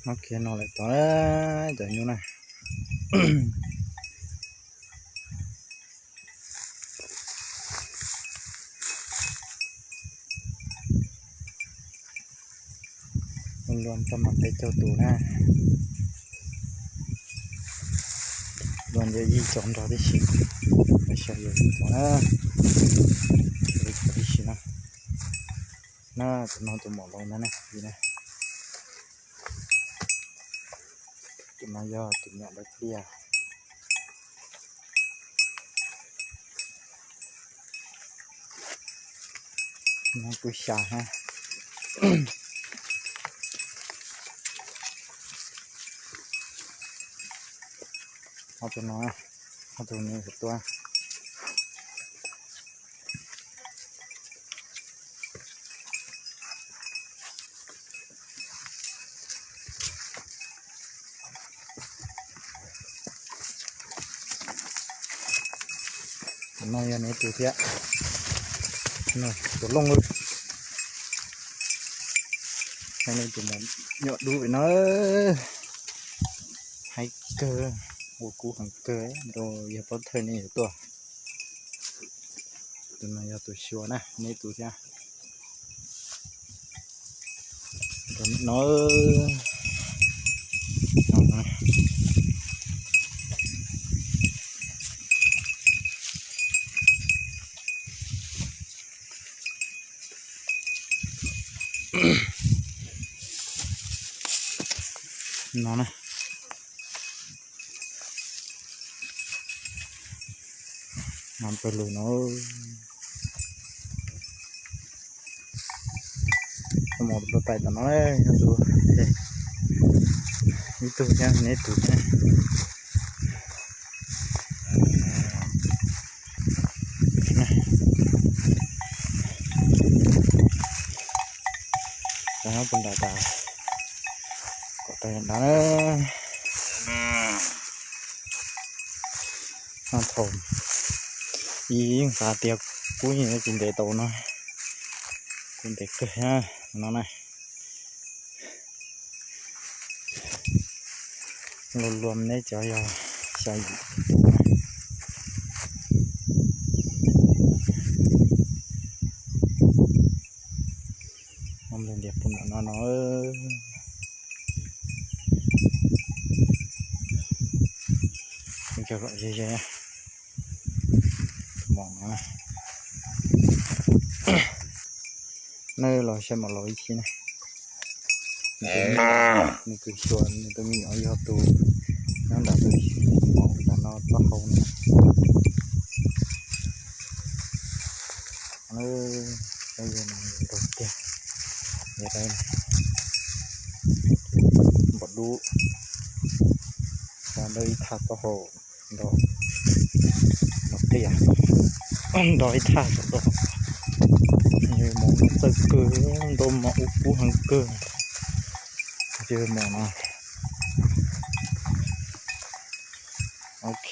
Ok, no lawm tod cov nyuj na. Luag tau mas peb caug tus na. Luag yog yim caum nrog tib si, peb xyov yog yim caum na, yim caum tib si na. Na, tus no tus maum laus ntag na, yim na. Tus no yog tus nyuam dawb pliag. No kuj xya na. Ob tug no, ob tug no yuav tuaj. Tus no yog neb tus thiab. Tus looj, neb tus mus nyuam dub na. Haib kawg, ua kub heev kawg, yog pov thawj nej yuav tuaj. Tus no yog tus xyuas na, neb tus thiab. No, no na. No pawg lug no. Mus rau pais tom no, yog tus, ib tug thiab, neb tus thiab. Cov nyob puag nram tas, kom tau nram na. No thaum ub yeej xav tias kub yeej tsis ntev tau no, kuv ntev kawg no na. Luag luag neb cov yog xya yim tus na. Ntias puag nram no no. Cov kom ze ze. Mom no, nej los saib mom laus ib chim na. Nws tus xyuas, nws tus me nyuam yog tus nyob nram tus maum ntawm no taub hau na. Yog no nrog tiag, yog npom dub, nrog ib thaj taub hau, nrog pliaj, nrog ib thaj saum tau. Yog mom no txawj kawg, nrog mom ua kub heev kawg. Yog mom no. Ok.